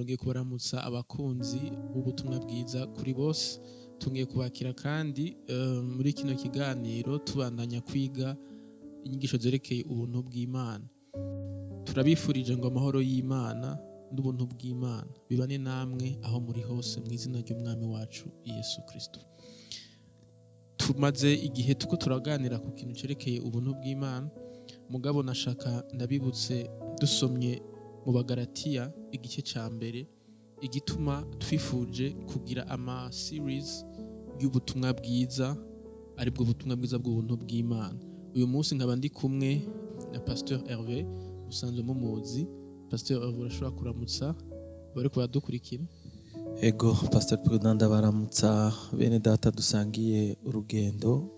Turongeye kubaramutsa abakunzi b'ubutumwa bwiza kuri bose. Tugiye kubakira kandi muri kino kiganiro tubandanya kwiga inyigisho zerekeye ubuntu bw'Imana. Turabifurije ngo amahoro y'Imana n'ubuntu bw'Imana bibane namwe aho muri hose, mu izina ry'Umwami wacu Yesu Kristo. Tumaze igihe tuko turaganira ku kintu cerekeye ubuntu bw'Imana, mugabo nashaka ndabibutse dusomye mu Bagaratiya igice ca mbere igituma twifuje kugira ama series y'ubutumwa bwiza, aribwo butumwa bwiza bw'ubuntu bw'Imana. Uyu munsi nkaba ndi kumwe na Pasteur Hervé, musanzwe mumuzi. Pasteur Hervé, urashobora kuramutsa bariko baradukurikira? Ego, Pastor Prudent, ndabaramutsa bene data dusangiye urugendo.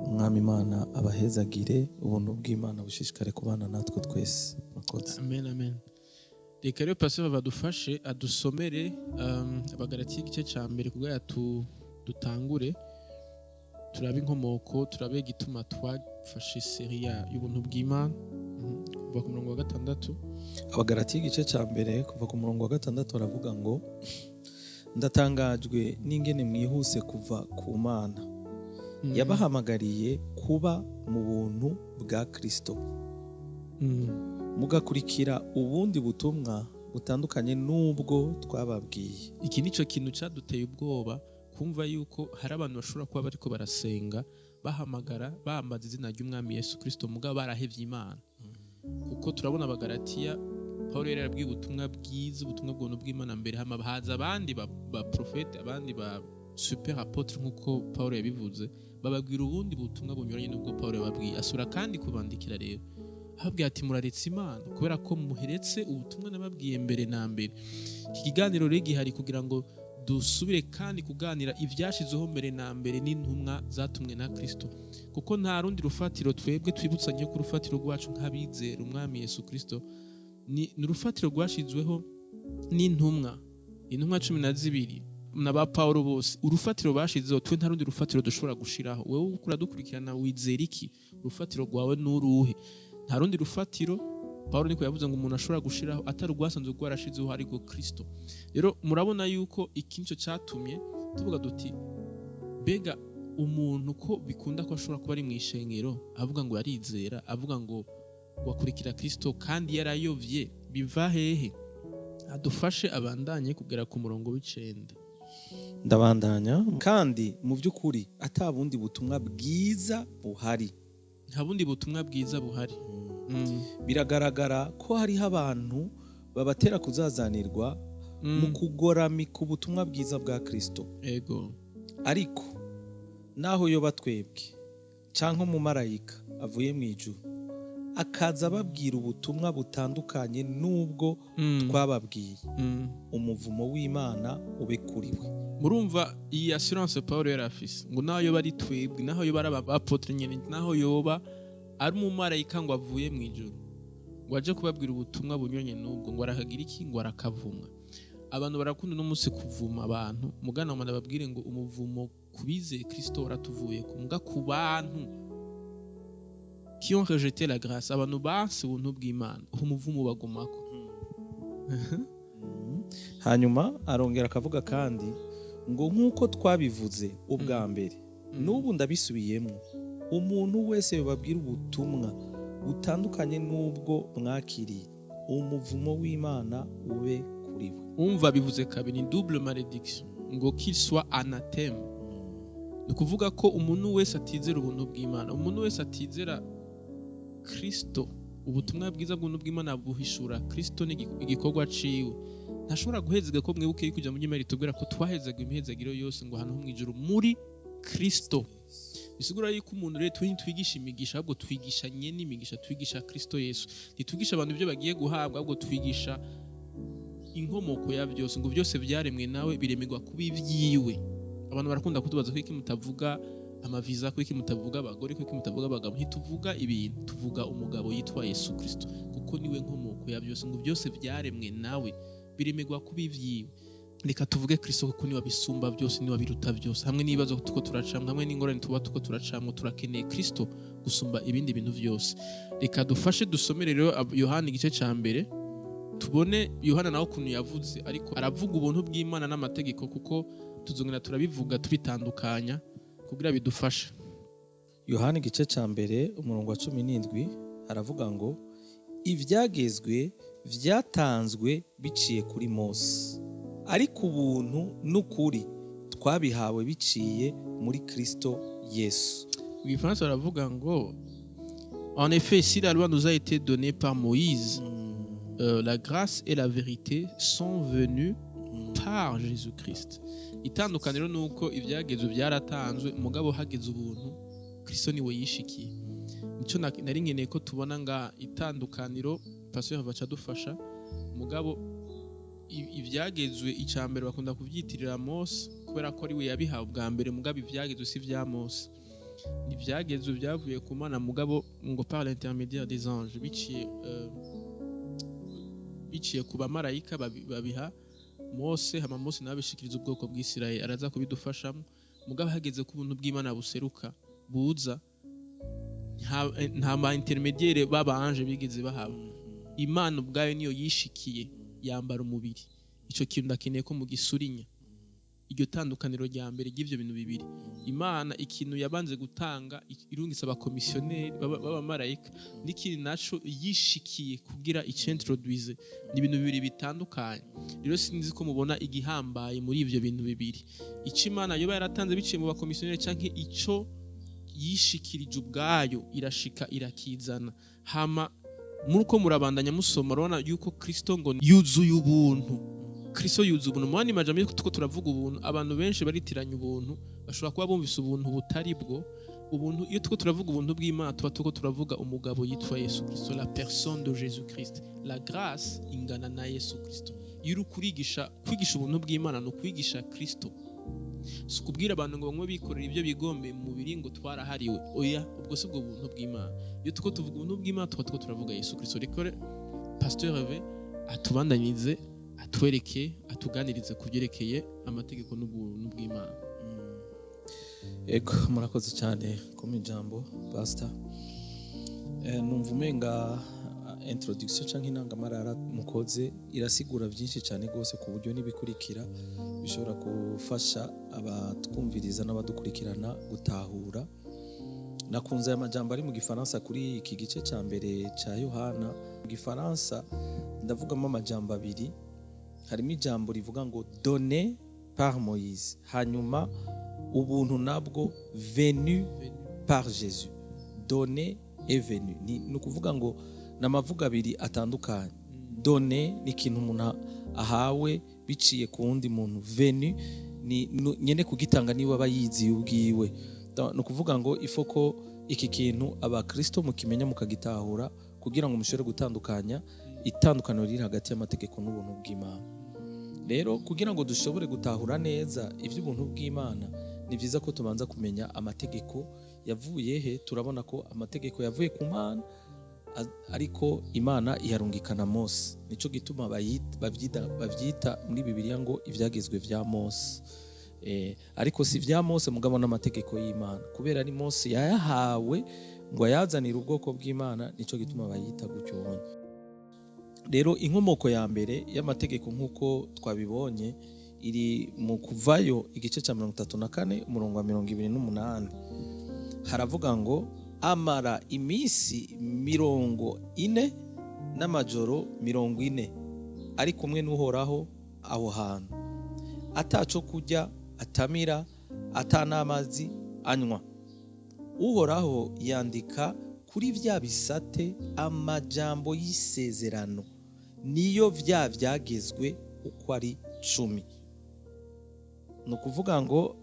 Umwami Imana abahezagire, ubuntu bw'Imana bushishikare kubana natwe twese. Murakoze. Amen, amen. Reka rero Pasteur badufashe adusomere Abagalatiya igice ca mbere kugira dutangure turabe inkomoko, turabe igituma twafashe série y'ubuntu bw'Imana. Kuva ku murongo wa 6. Abagalatiya igice cya mbere, kuva ku murongo wa 6, baravuga ngo: "Ndatangajwe n'ingene mwihuse kuva ku Mana yabahamagariye kuba mu buntu bwa Kristo, mugakurikira ubundi butumwa butandukanye n'ubwo twababwiye." Iki nico kintu caduteye ubwoba, kumva yuko hari abantu bashobora kuba bariko barasenga, bahamagara, bambaza izina ry'Umwami Yesu Kristo, mugabo barahevye Imana. Kuko turabona Abagalatiya, Paulo yari yarabwiye ubutumwa bwiza, ubutumwa bw'ubuntu bw'Imana mbere, hama haza abandi ba prophète, abandi ba super apôtre, nk'uko Paulo yabivuze, bababwira ubundi butumwa bunyuranye n'ubwo Paulo yababwiye. Asura kandi kubandikira rero, ababwira ati: "Muraretse Imana kubera ko muheretse ubutumwa nababwiye mbere na mbere." Iki kiganiro rero gihari kugira ngo dusubire kandi kuganira ibyashizeho mbere na mbere n'intumwa zatumwe na Kristo, kuko nta rundi rufatiro. Twebwe twibutsanye ko urufatiro rwacu nk'abizera Umwami Yesu Kristo ni urufatiro rwashizweho n'intumwa, intumwa 12 na ba Paulo bose. Urufatiro bashizeho, twe nta rundi rufatiro dushobora gushiraho. Wewe uko uradukurikirana, wizera iki? Urufatiro rwawe n'uruhe? Nta rundi rufatiro, Paulo niko yavuze, ngo umuntu ashobora gushiraho atari urwasanzwe rwarashizeho, ariko Kristo. Rero murabona yuko iki nico cyatumye tuvuga duti: mbega umuntu ko bikunda ko ashobora kuba ari mu ishengero, avuga ngo yarizera, avuga ngo wakurikira Kristo, kandi yarayovye? Biva hehe? Adufashe abandanye kugera ku murongo w'9. Ndabandanya: "Kandi mu by'ukuri ata bundi butumwa bwiza buhari." Nta bundi butumwa bwiza buhari. "Biragaragara ko hariho abantu babatera kuzazanirwa mu kugoramika ubutumwa bwiza bwa Kristo. Ariko naho yoba twebwe canke umumarayika avuye mu ijuru akaza ababwira ubutumwa butandukanye n'ubwo twababwiye, umuvumo w'Imana ube kuri we." Murumva iyi assurance Paul yari afise, ngo naho yoba ari twebwe, naho yoba ari abapotre nyene, naho yoba ari umumarayika ngo avuye mu ijuru ngo aje kubabwira ubutumwa bunyuranye n'ubwo, ngo arakagira iki? Ngo arakavumwa. Abantu barakunda uno munsi kuvuma abantu mugana ngo ndababwire ngo umuvumo kubizeye Kristo waratuvuye ku muga ku bantu qui ont rejeté la grâce, abantu banse ubuntu bw'Imana, umuvumo bagumako. Hanyuma arongera akavuga kandi ngo: "Nk'uko twabivuze ubwa mbere, n'ubu ndabisubiyemo, umuntu wese babwira ubutumwa butandukanye n'ubwo mwakiriye, umuvumo w'Imana ube kuri we." Umva, bivuze kabiri, ni double malédiction, ngo qu'il soit anathème. Ni ukuvuga ko umuntu wese atizera ubuntu bw'Imana, umuntu wese atizera Kristo, ubutumwa bwiza bw'ubuntu bw'Imana buhishura Kristo n'igikorwa ciwe, ntashobora guhezega. Ko mwibuke yuko ijambo ry'Imana ritubwira ko twahezaga imihezagiro yose ngo ahantu ho mw'ijuru muri Kristo. Bisigura yuko umuntu rero, twe ntitwigisha imigisha, ahubwo twigisha nyene imigisha, twigisha Kristo Yesu. Ntitwigisha abantu ibyo bagiye guhabwa, ahubwo twigisha inkomoko ya byose, ngo byose byaremwe nawe, biremerwa kuba ibyiwe. Abantu barakunda kutubaza ko iki mutavuga amaviza, ko iki mutavuga abagore, ko iki mutavuga abagabo. Ntituvuga ibintu, tuvuga umugabo yitwa Yesu Kristo, kuko niwe nkomoko ya byose, ngo byose byaremwe nawe, biremerwa kuba ibyiwe. Reka tuvuge Kristo, kuko niwe bisumba byose, niwe biruta byose. Hamwe n'ibibazo tuko turacamwo, hamwe n'ingorane tuba tuko turacamwo, turakeneye Kristo gusumba ibindi bintu byose. Reka dufashe dusomere rero Yohana igice ca mbere. Tubone Yohana nawe ukuntu yavuze, ariko aravuga ubuntu bw'Imana n'amategeko, kuko tuzongera turabivuga tubitandukanya kugira bidufashe. Yohana igice cya 1 umurongo wa 17 aravuga ngo: "Ibyagezwe byatanzwe biciye kuri Mose, ariko ubuntu n'ukuri twabihawe biciye muri Kristo Yesu." Mu Gifaransa baravuga ngo: "En effet, si la loi nous a été donnée par Moïse, la grâce et la vérité sont venues par Jésus-Christ." Itandukaniro ni uko ibyagezwe byaratanzwe, mugabo hageze ubuntu, Kristo niwe yishikiye. Nico nari nkeneye ko tubona nga itandukaniro. Pasteur baca dufasha, mugabo ibyagezwe icya mbere bakunda kubyitirira Mose kubera ko ari we yabihawe bwa mbere, mugabo ibyagezwe si ibya Mose, ibyagezwe byavuye ku Mana, mugabo ngo par l'intermédiaire des anges, biciye ku bamarayika, babiha Mose, hama Mose nawe abishikiriza ubwoko bw'Isirayeli. Araza kubidufashamo. Mugabo hageze ku buntu bw'Imana buseruka buza, nta ma intermédiaire b'aba ange bigeze bahaba. Imana ubwayo niyo yishikiye, yambara umubiri. Ico kintu ndakeneye ko mugisurinya, iryo tandukaniro rya mbere ry'ivyo bintu bibiri. Imana ikintu yabanze gutanga irungitse abakomisiyoneri b'abamarayika, n'ikindi naco yishikiye kugira icintroduise, ni ibintu bibiri bitandukanye. Rero sinzi ko mubona igihambaye muri ivyo bintu bibiri: ico Imana yoba yaratanze biciye mu bakomisiyoneri canke ico yishikirije ubwayo, irashika irakizana. Hama muri uko murabandanya musoma, urabona yuko Kristo ngo yuzuye ubuntu. Kristo yuzuye ubuntu. Mu yandi majambo, iyo tuko turavuga ubuntu, abantu benshi baritiranya ubuntu, bashobora kuba bumvise ubuntu butari bwo ubuntu. Iyo tuko turavuga ubuntu bw'Imana, tuba tuko turavuga umugabo yitwa Yesu Kristo, la personne de Jésus Christ. La grâce ingana na Yesu Kristo. Iyo uri kurigisha, kwigisha ubuntu bw'Imana ni ukwigisha Kristo, si ukubwira abantu ngo bamwe bikorera ibyo bigombe mu mubiri ngo twarahariwe. Oya, ubwo si bwo buntu bw'Imana. Iyo tuko tuvuga ubuntu bw'Imana, tuba tuko turavuga Yesu Kristo. Reka Pasteur Hervé atubandanyirize, atwereke, atuganirize ku byerekeye amategeko n'ubuntu bw'Imana. Ego, murakoze cyane kumpa ijambo, Pastor. Numva umenga introduction canke intangamarara mukoze irasigura byinshi cyane rwose, ku buryo n'ibikurikira bishobora gufasha abatwumviriza n'abadukurikirana gutahura. Nakunze aya majambo ari mu Gifaransa kuri iki gice cya mbere cya Yohana. Mu Gifaransa ndavugamo amajambo abiri. Harimo ijambo rivuga ngo "donné par Moïse", hanyuma ubuntu nabwo "venu par Jésus". Donné et venu ni ukuvuga ngo ni amavuga abiri atandukanye. Donné ni ikintu umuntu ahawe biciye ku wundi muntu, venu ni nyene kugitanga niwe aba yiziye ubwiwe. Ni ukuvuga ngo ifo ko iki kintu abakristo mukimenya, mukagitahura, kugira ngo mushobore gutandukanya itandukaniro riri hagati y'amategeko n'ubuntu bw'Imana. Rero kugira ngo dushobore gutahura neza iby'ubuntu bw'Imana, ni byiza ko tubanza kumenya amategeko yavuye he. Turabona ko amategeko yavuye ku Mana, ariko Imana iyarungikana Mose. Nico gituma bavyita muri Bibiliya ngo ivyagezwe vya Mose. Ariko si vya Mose, mugabo n'amategeko y'Imana, kubera ari Mose yayahawe ngo ayazanire ubwoko bw'Imana, nico gituma bayita gutyo. Rero inkomoko ya mbere y'amategeko, nk'uko twabibonye, iri mu Kuvayo igice cya 34 umurongo wa 28. Haravuga ngo: "Amara iminsi 40 n'amajoro 40 ari kumwe n'Uhoraho aho hantu, ataco kurya atamira, ata n'amazi anywa. Uhoraho yandika kuri vya bisate amajambo y'isezerano, niyo vya vyagezwe uko ari 10." Ni ukuvuga ngo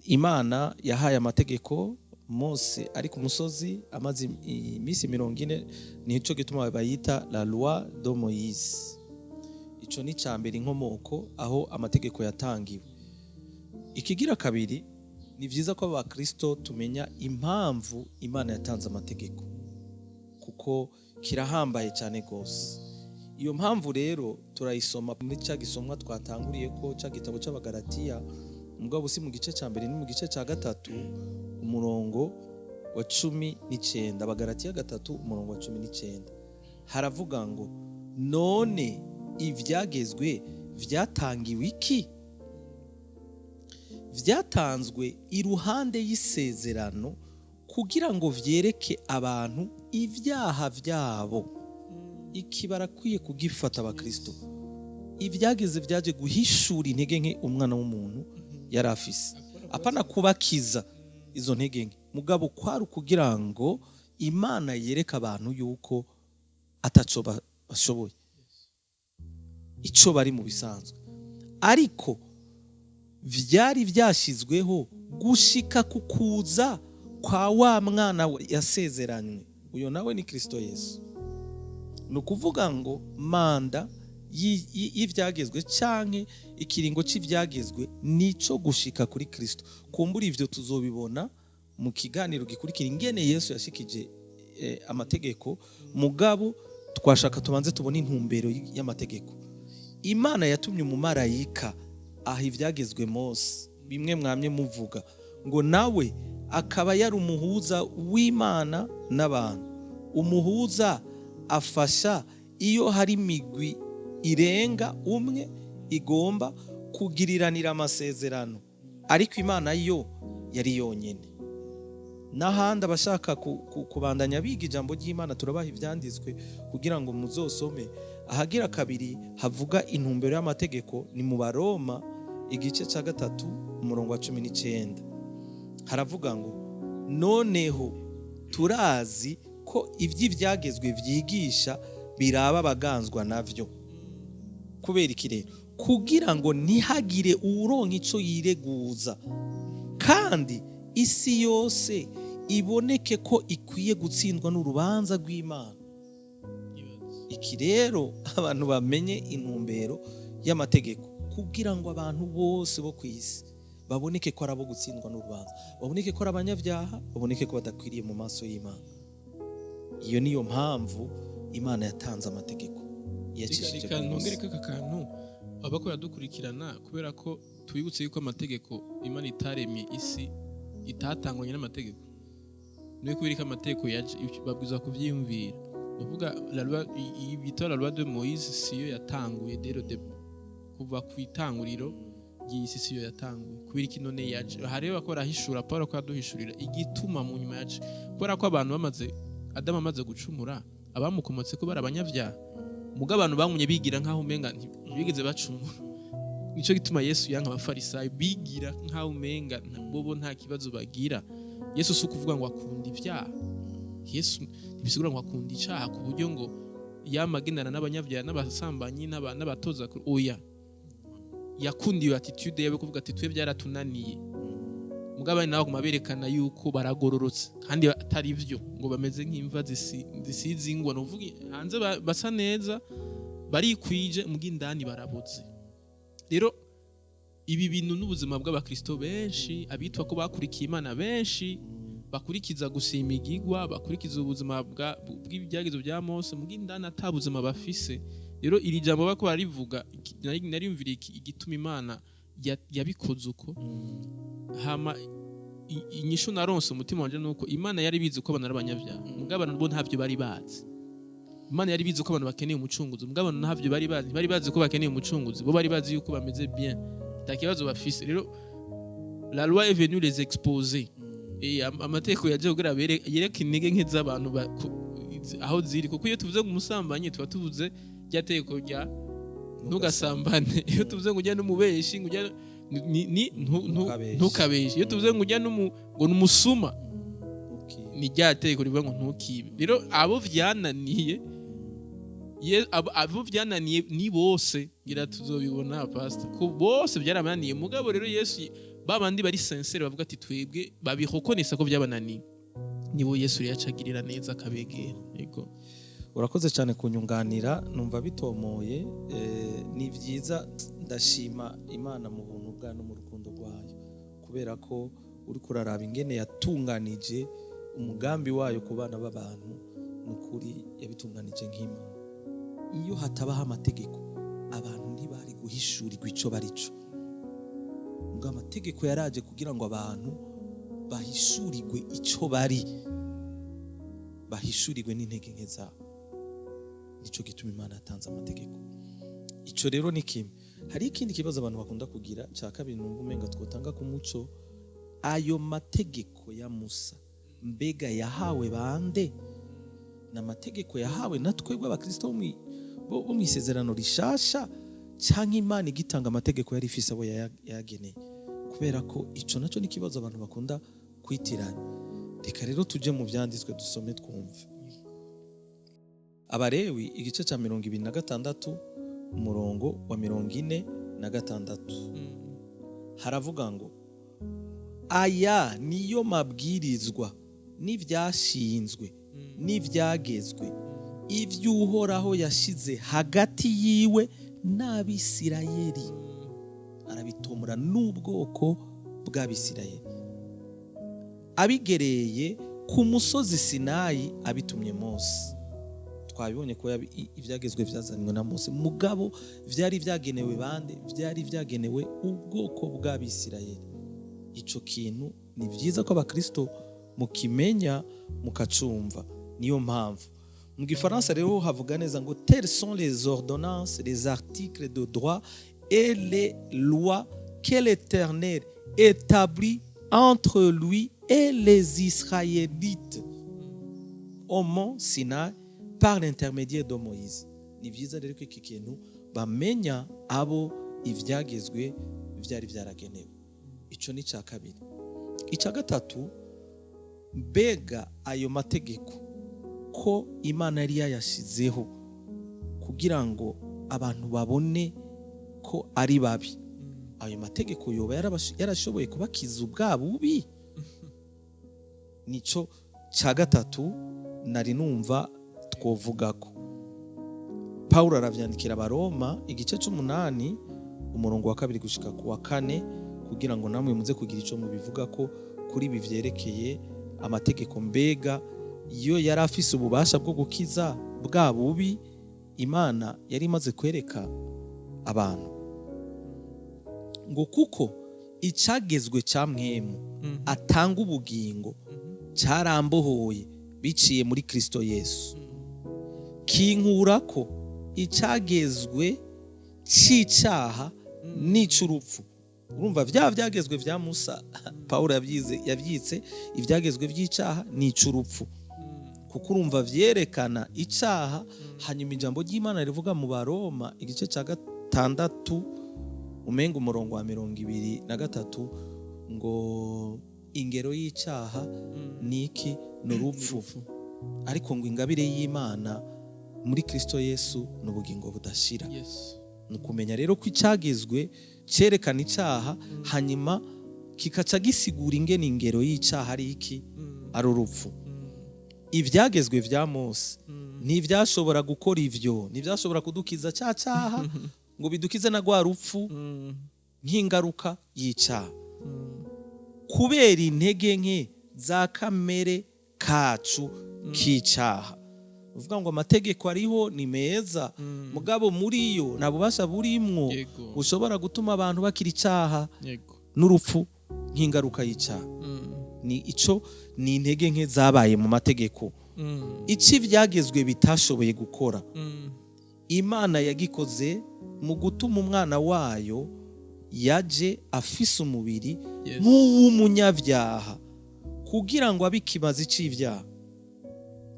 Imana yahaye amategeko Mose ari ku musozi amaze iminsi 40. Nico gituma bayita la loi de Moïse. Ico ni ca mbere, inkomoko aho amategeko yatangiwe. Ikigira kabiri, ni vyiza ko abakristo tumenya impamvu Imana yatanze amategeko, kuko kirahambaye cyane rwose. Iyo mpamvu rero turayisoma muri cya gisomwa twatanguriye ko, cya gitabo cy'Abagalatiya, mugabo si mu gice cya mbere, ni mu gice cya 3 umurongo wa 19. Abagalatiya 3 umurongo wa 19 haravuga ngo None ivyagezwe vyatangiwe iki? Vyatanzwe iruhande y'isezerano kugira ngo vyereke abantu ibyaha vyabo. Iki barakwiye kugifata abakristo. Ibyageze byaje guhishura intege nke umwana w'umuntu yari afise, apana kubakiza izo ntege nke, mugabo kwari ukugira ngo Imana yereke abantu yuko ataco bashoboye, ico bari mu bisanzwe. Ariko vyari vyashizweho gushika ku kuza kwa wa mwana we yasezeranywe, uyo nawe ni Kristo Yesu. Ni ukuvuga ngo mandat y'ivyagezwe canke ikiringo c'ivyagezwe nico gushika kuri Kristo. Kumbura ivyo tuzobibona mu kiganiro gikurikira, ingene Yesu yashikije amategeko. Mugabo twashaka tubanze tubone intumbero y'amategeko. Imana yatumye umumarayika aha ivyagezwe Mose, bimwe mwamye muvuga ngo nawe akaba yari umuhuza w'Imana n'abantu. Umuhuza afasha iyo hari imigwi irenga umwe igomba kugiriranira amasezerano, ariko Imana yo yari yonyine. N'ahandi abashaka kubandanya biga ijambo ry'Imana, turabaha ivyanditswe kugira ngo muzosome. Ahagira kabiri havuga intumbero y'amategeko ni mu Baroma, igice cya 3, umurongo wa 19. Haravuga ngo: "Noneho turazi ko ivy'ivyagezwe vyigisha biraba abaganzwa navyo." Kubera iki rero? Kugira ngo ntihagire uwuronka ico yireguza, kandi isi yose iboneke ko ikwiye gutsindwa n'urubanza rw'Imana. Iki rero abantu bamenye intumbero y'amategeko, kugira ngo abantu bose bo ku isi baboneke ko ari abo gutsindwa n'urubanza, baboneke ko ari abanyabyaha, baboneke ko badakwiriye mu maso y'Imana. Iyo niyo mpamvu Imana yatanze amategeko yacishije Reka kuri Mose. Nongere aka kantu abako baradukurikirana, kubera ko tubibutse yuko amategeko, Imana itaremye isi itatangwanye n'amategeko. Niyo kubera ko amategeko yaje babwirizwa kuvyiyumvira. Uvuga la loi, iyi bita la loi de Moïse, siyo yatanguye dès le début, kuva ku itanguriro ry'isi siyo yatanguye. Kubera iki none yaje? Aha rero bako barahishura, Paul ko yaduhishurira igituma mu nyuma yaje, kubera ko abantu bamaze, Adamu amaze gucumura, abamukomotse ko bari abanyabyaha. Muga abantu bamumye bigira nkaho umenga ntibigeze bacumura. Nico gituma Yesu yanka abafarisayo bigira nkaho umenga bobo nta kibazo bagira. Yesu si ukuvuga ngo akunda ibyaha. Yesu ntibisigura ngo akunda icaha ku buryo ngo yamagendana n'abanyabyaha n'abasambanyi n'abatoza oya. Yakunda iyo attitude yawe, kuvuga ati: "Twe byaratunaniye." Mugabo abandi nabo baguma berekana yuko baragororotse kandi atari byo, ngo bameze nk'imva zisize ingwa. Ni ukuvuga hanze basa neza, barikwije, muga indani baraboze. Rero ibi bintu n'ubuzima bw'abakristo benshi, abitwa ko bakurikiye Imana benshi, bakurikiza gusima igigwa, bakurikiza ubuzima bw'ibyagezo bya Mose, muga indani ata buzima bafise. Rero iri jambo bako barivuga, nariyumviriye igituma Imana yabikoze uko. Hama inyishu naronse umutima wanje nuko Imana yari bizi ko abantu ari abanyabyaha, mugabo abantu bo ntabyo bari bazi. Imana yari bizi ko abantu bakeneye umucunguzi, mugabo abantu ntabyo bari bazi. Bari bazi ko bakeneye umucunguzi? Bo bari bazi yuko bameze bien, nta kibazo bafise. Rero la loi est venue les exposer. Amategeko yaje kugira yereke intege nke z'abantu aho ziri, kuko iyo tuvuze ngo umusambanyi tuba tuvuze rya tegeko rya "ntugasambane". Iyo tuvuze ngo ujya n'umubeshi, ngo ujya ni Ntukabeshe. Ntukabeshe. Iyo tuvuze ngo ujya ngo n'umusuma, ni rya tegeko rivuga ngo "ntukibe". Rero abo vyananiye, abo vyananiye ni bose. Ngira tuzobibona, pastor, ko bose byarabananiye. Mugabo rero Yesu, babandi bari sincère bavuga ati twebwe babihokonesa ko byabananiye, nibo Yesu rero yacagirira neza akabegera. Yego. Urakoze cyane kunyunganira, numva bitomoye. Ni byiza, ndashima Imana mu buntu bwayo no mu rukundo rwayo, kubera ko uri kuraraba ingene yatunganije umugambi wayo ku bana b'abantu. Ni ukuri yabitunganije nk'Imana. Iyo hatabaho amategeko, abantu ntibari guhishurirwa ico bari cyo. Ngo amategeko yaraje kugira ngo abantu bahishurirwe ico bari, bahishurirwe n'intege nke zabo. Nico gituma Imana yatanze amategeko. Ico rero ni kimwe. Hari ikindi kibazo abantu bakunda kugira cya kabiri, numva umenga twotanga ku muco: ayo mategeko ya Musa mbega yahawe bande? Ni amategeko yahawe na twebwe abakristo bo mu Isezerano Rishasha, cyangwa Imana igitanga amategeko yari ifise abo yayageneye? Kubera ko ico naco ni ikibazo abantu bakunda kwitiranya. Reka rero tuje mu Vyanditswe, dusome twumve. Abarewi igice cya 26, umurongo wa 46, haravuga ngo: "Aya niyo mabwirizwa n'ivyashinzwe n'ivyagezwe, ivy'Uhoraho yashize hagati yiwe n'Abisirayeli." Arabitomora n'ubwoko bw'Abisirayeli, abigereye ku musozi Sinayi, abitumye Mose. Twabibonye ko ivyagezwe vyazanywe na Mose, mugabo vyari vyagenewe bande? Vyari vyagenewe ubwoko bw'Abisirayeli. Ico kintu ni vyiza ko abakristo mukimenya, mukacumva. Niyo mpamvu mu gifaransa rero havuga neza ngo: "Telles sont les ordonnances, les articles de droit et les lois que l'Éternel établit entre lui et les Israélites au mont Sinaï par l'intermédiaire de Moïse." Ni vyiza rero ko iki kintu bamenya abo ivyagezwe vyari vyaragenewe. Ico ni icya kabiri. Icya gatatu, mbega ayo mategeko ko Imana yari yayashizeho kugira ngo abantu babone ko ari babi, ayo mategeko yoba yarashoboye kubakiza ubwa bubi? Nico cya gatatu nari numva twovuga ko Pawulo aravyandikira Abaroma igice c'umunani, umurongo wa 2 gushika ku wa 4, kugira ngo namwe muze kugira ico mubivuga ko kuri ibi vyerekeye amategeko. Mbega iyo yari afise ububasha bwo gukiza bwa bubi Imana yari imaze kwereka abantu? Ngo: "Kuko icagezwe ca Mpwemu atanga ubugingo cyarambohoye biciye muri Kristo Yesu, kinkurako icagezwe c'icaha n'ic'urupfu." Urumva vya vyagezwe vya Musa, Pawulo yabyize, yavyitse ivyagezwe vy'icaha n'ic'urupfu, kuko urumva vyerekana icaha. Hanyuma ijambo ry'Imana rivuga mu Baroma igice ca 6, umenga umurongo wa 23, ngo ingero y'icaha ni iki? Ni urupfu. Ariko ngo ingabire y'Imana muri Kristo Yesu ni ubugingo budashira. Ni ukumenya rero ko icagezwe cyerekana icaha, hanyuma kikaca gisigura ingene ingero y'icaha ari iki? Ari urupfu. Ivyagezwe vya Mose ntivyashobora gukora ivyo, ntivyashobora kudukiza ca caha ngo bidukize na rwa rupfu nk'ingaruka y'icaha, kubera intege nke za kamere kacu k'icaha. Uvuga ngo amategeko ariho ni meza, mugabo muri yo nta bubasha burimwo bushobora gutuma abantu bakira icaha n'urupfu nk'ingaruka y'icaha. Ni ico, ni intege nke zabaye mu mategeko. Ico ivyagezwe bitashoboye gukora, Imana yagikoze mu gutuma umwana wayo yaje afise umubiri nk'uw'umunyabyaha, kugira ngo abe ikimazi c'ivyaha.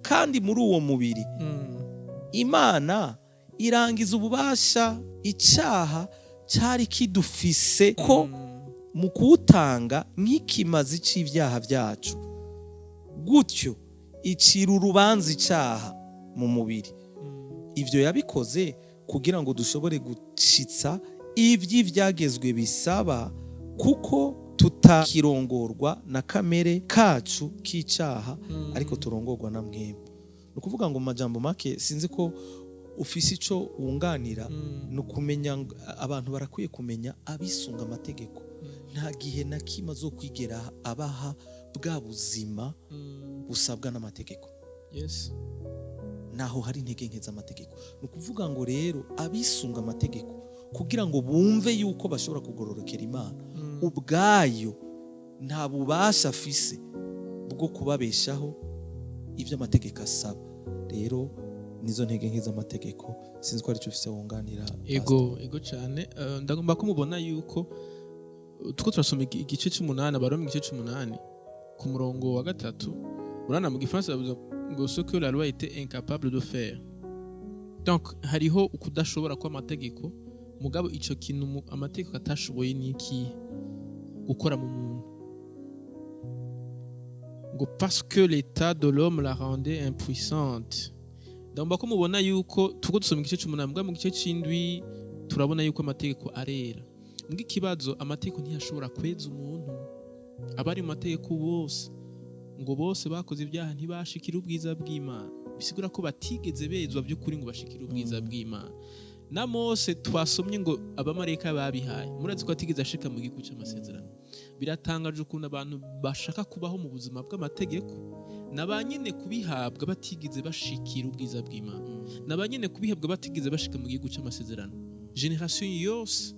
Kandi muri uwo mubiri Imana irangiza ububasha icaha cari kidufise ko mu kuwutanga nk'ikimazi c'ivyaha vyacu. Gutyo icira urubanza icaha mu mubiri. Ivyo yabikoze kugira ngo dushobore gushitsa ivy'ivyagezwe bisaba, kuko tutakirongorwa na kamere kacu k'icaha, ariko turongorwa na Mpwemu. Ni ukuvuga ngo mu majambo make, sinzi ko ufise ico wunganira, ni ukumenya abantu barakwiye kumenya abisunga amategeko nta gihe na kimwe azokwigera abaha bwa buzima busabwa n'amategeko. Naho hari intege nke z'amategeko. Ni ukuvuga ngo rero abisunga amategeko kugira ngo bumve yuko bashobora kugororokera Imana, ubwayo nta bubasha afise bwo kubabeshaho ibyo amategeko asaba. Rero Nizo ntege nke z'amategeko. Sinzi ko ari cyo ufise wunganira. Ego cyane. Ndagomba ko mubona yuko tuko turasoma igice c'umunani, Abaroma igice c'umunani ku murongo wa 3. Urana mu gifaransa bavuga ngo "ce que la loi était incapable de faire". Donc hariho ukudashobora kw'amategeko, mugabo ico kintu amategeko atashoboye ni ikihe gukora mu muntu? Ngo "parce que l'état de l'homme la rendait impuissante". Ndagomba ko mubona yuko tuko dusoma igice c'umunani, mugabo mu gice c'indwi turabona yuko amategeko arera. Mbwa ikibazo, amategeko ntiyashobora kweza umuntu. Abari mu mategeko bose, ngo bose bakoze ibyaha ntibashikira ubwiza bw'Imana. Bisigura ko batigeze bezwa by'ukuri ngo bashikire ubwiza bw'Imana. Na Mose twasomye ngo abamarayika babihaye, murazi ko atigeze ashika mu gihugu cy'amasezerano. Biratangaje ukuntu abantu bashaka kubaho mu buzima bw'amategeko na ba nyine kubihabwa batigeze bashikira ubwiza bw'Imana, na ba nyine kubihabwa batigeze bashika mu gihugu cy'amasezerano. Génération yose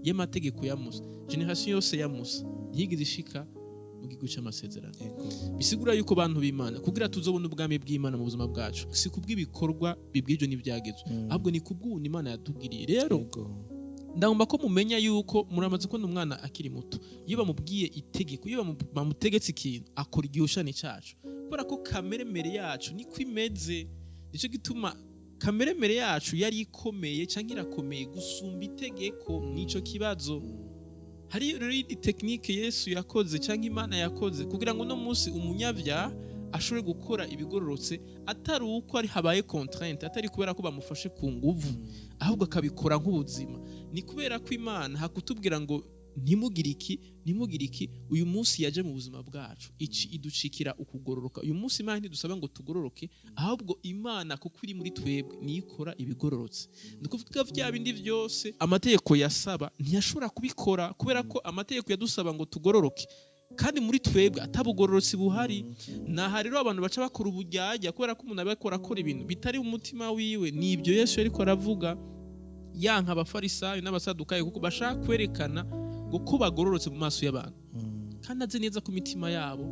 y'amategeko ya Musa, génération yose ya Musa ntiyigeze ishika mu gihugu cy'amasezerano. Bisigura yuko bantu b'Imana, kugira tuzobone ubwami bw'Imana mu buzima bwacu, si kubw'ibikorwa bibw'ibyo n'ibyagezwe, ahubwo ni kubw'ubuntu Imana yatubwiriye. Rero ndagomba ko mumenya yuko muramaze kubona umwana akiri muto, iyo bamubwiye itegeko, iyo bamutegetse ikintu, akora igihushane cyacu, kubera ko kameremere yacu niko imeze. Nicyo gituma kameremere yacu yari ikomeye cyangwa irakomeye gusumba itegeko. Nico kibazo. Hari rero iyindi technique Yesu yakoze cyangwa Imana yakoze kugira ngo uno munsi umunyabyaha ashobore gukora ibigororotse, atari uko ari habaye contrainte, atari kubera ko bamufashe ku nguvu, ahubwo akabikora nk'ubuzima. Ni kubera ko Imana hakutubwira ngo ntimugire iki, ntimugire iki, uyu munsi yaje mu buzima bwacu ici iducikira ukugororoka. Uyu munsi Imana ntidusaba ngo tugororoke, ahubwo Imana kuko iri muri twebwe niyo ikora ibigororotse. Ni ukuvuga bya bindi byose amategeko yasaba ntiyashobora kubikora, kubera ko amategeko yadusaba ngo tugororoke kandi muri twebwe atabugororotsi buhari. Naha rero abantu baca bakora ubujyajya, kubera ko umuntu aba akora ibintu bitari mu mutima wiwe. Ni ibyo Yesu yariko aravuga yanka Abafarisayo n'Abasadukayo, kuko bashaka kwerekana ngo ko bagororotse mu maso y'abantu kandi azi neza ko imitima yabo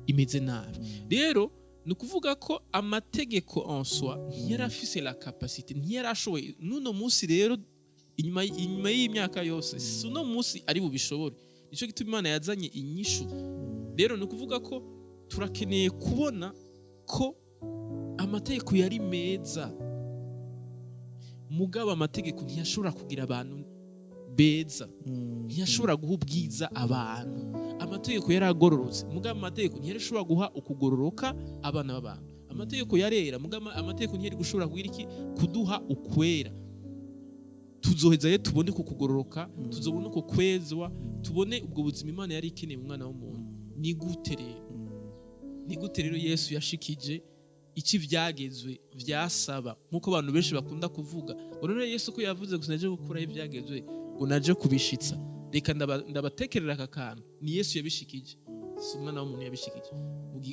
imeze nabi. Rero ni ukuvuga ko amategeko en soi ntiyari afise la capacité, ntiyari ashoboye. N'uno munsi rero, inyuma y'imyaka yose, si uno munsi ari bubishobore. Nicyo gituma Imana yazanye inyishu. Rero ni ukuvuga ko turakeneye kubona ko amategeko yari meza, mugabo amategeko ntiyashobora kugira abantu beza, ntiyashobora guha ubwiza abantu. Amategeko yari agororotse, mugabo amategeko ntiyari guha ukugororoka abana b'abantu. Amategeko yarera, mugabo amategeko ntiyari gushobora kugira iki? Kuduha ukwera. Tuzoheza rero tubone ku kugororoka, tuzobone uko kwezwa, tubone ubwo buzima Imana yari ikeneye mu mwana w'umuntu. Ni gute rero? Ni gute rero Yesu yashikije iki vyagezwe vyasaba, nk'uko abantu benshi bakunda kuvuga ngo none Yesu ko yavuze gusa naje gukuraho ivyagezwe, ngo naje kubishitsa? Reka ndabatekerera aka kantu. Ni Yesu yabishikije, si umwana w'umuntu yabishikije.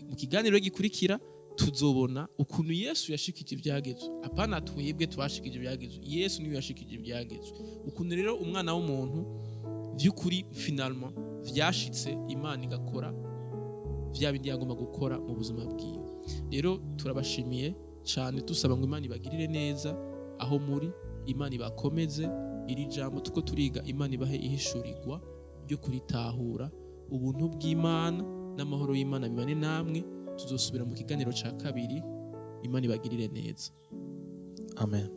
Mu kiganiro gikurikira tuzobona ukuntu Yesu yashikije ivyagezwe, apana twebwe twashikije ivyagezwe. Yesu niwe yashikije ivyagezwe. Ukuntu rero umwana w'umuntu vy'ukuri finalement vyashitse, Imana igakora vya bindi yagomba gukora mu buzima bwiwe. Rero turabashimiye cyane, dusaba ngo Imana ibagirire neza aho muri, Imana ibakomeze. Iri jambo tuko turiga, Imana ibahe ihishurirwa ryo kuritahura. Ubuntu bw'Imana n'amahoro y'Imana bibane namwe. Tuzosubira mu kiganiro cya kabiri. Imana ibagirire neza. Amen.